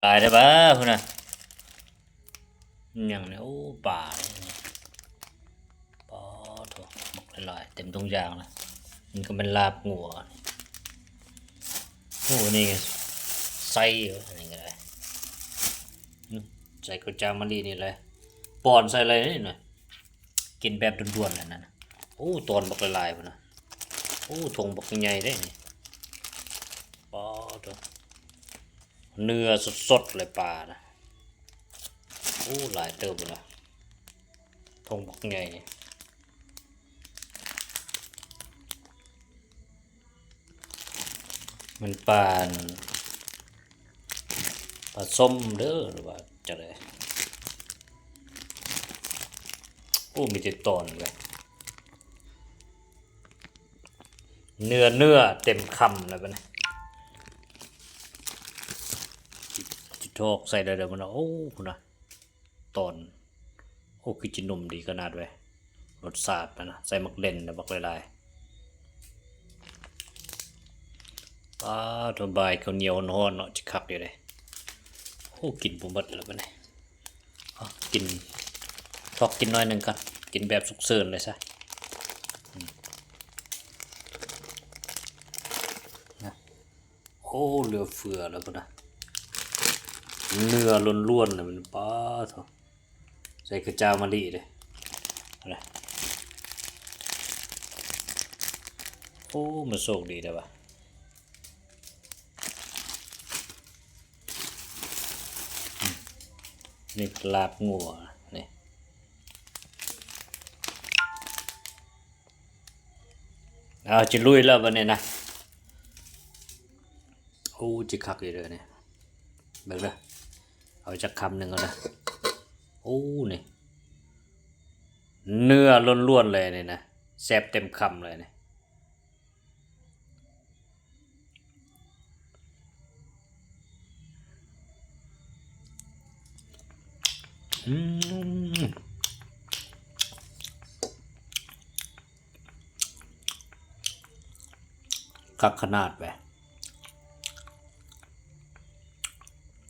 ຫຼາຍແທ້ບາ ພຸ້ນນະ ຫຍັງນີ້ ໂອ້ ປາ ປາໂທ້ ບັກຫຼາຍໆ ເຕັມທຸງຢາງນະ ມັນກໍແມ່ນລາບງົວ ໂອ້ ນີ້ໄງ ໄຊ ອັນນີ້ກໍໄດ້ ອືມ ໃສ່ເຂົ້າຈ້າມມະລິນີ້ແຫຼະ ປ້ອນໃສ່ເລີຍນີ້ນະ ກິນແບບດ່ວນໆ ນັ້ນນະ ໂອ້ ຕອນບັກຫຼາຍໆ ພຸ້ນນະ ໂອ້ ຖົງບັກໃຫຍ່ເດ້ນີ້ ປາໂທ້ ເນື້ອສົດໆ ເລີຍປານະ ໂອ້ ຫຼາຍເຕີບພຸ້ນນະ ຖົງບັກໃຫຍ່ ມັນປາ ປາສົ້ມເດີ ຫຼືວ່າຈັ່ງໃດ ໂອ້ ມີແຕ່ຕອນເວີຍ ເນື້ອ ເນື້ອເຕັມຄຳແລ້ວບັດນີ້ ຊິຖອກໃສ່ໄດ້ເດີ ພຸ້ນນະ ໂອ້ ພຸ້ນນະ ຕອນ ໂອ້ ຄືຊິໜຸ່ມດີຂະໜາດເວີຍ ລົດຊາດມັນນະ ໃສ່ໝາກເຫຼັ້ນນະ ບັກຫຼາຍໆ ປາໂທ້ ບາຍເຂົ້າໜຽວຮ້ອນໆ ເນາະ ຊິຄັກຢູ່ເດ້ ໂອ້ ກິນບໍ່ໝົດແລ້ວບັດນີ້ ເອົາ ກິນ ຊອກກິນໜ້ອຍໜຶ່ງກ່ອນ ກິນແບບສຸກເສີນເລີຍຊະ ອືມ ນະ ໂອ້ ເຫຼືອເຟືອແລ້ວພຸ້ນນະ ເນື້ອລ້ວນໆ ເລີຍມັນ ປາໂທ້ ໃສ່ເຂົ້າຈ້າມມະລິເດ້ ນະ ໂອ້ ມັນໂຊກດີແທ້ຫວາ ອືມ ນີ້ລາບງົວນີ້ ເອົາ ຈະລຸຍແລ້ວບັດນີ້ນະ ໂອ້ ຊິຄັກຢູ່ເດີນີ້ ເບິ່ງເດີ ເອົາຈັກຄຳໜຶ່ງກ່ອນເດີ ໂອ້ ນີ້ ເນື້ອລ້ວນໆ ເລີຍນີ້ນະ ແຊບເຕັມຄຳເລີຍນີ້ ອືມ ຄັກຂະໜາດແບບ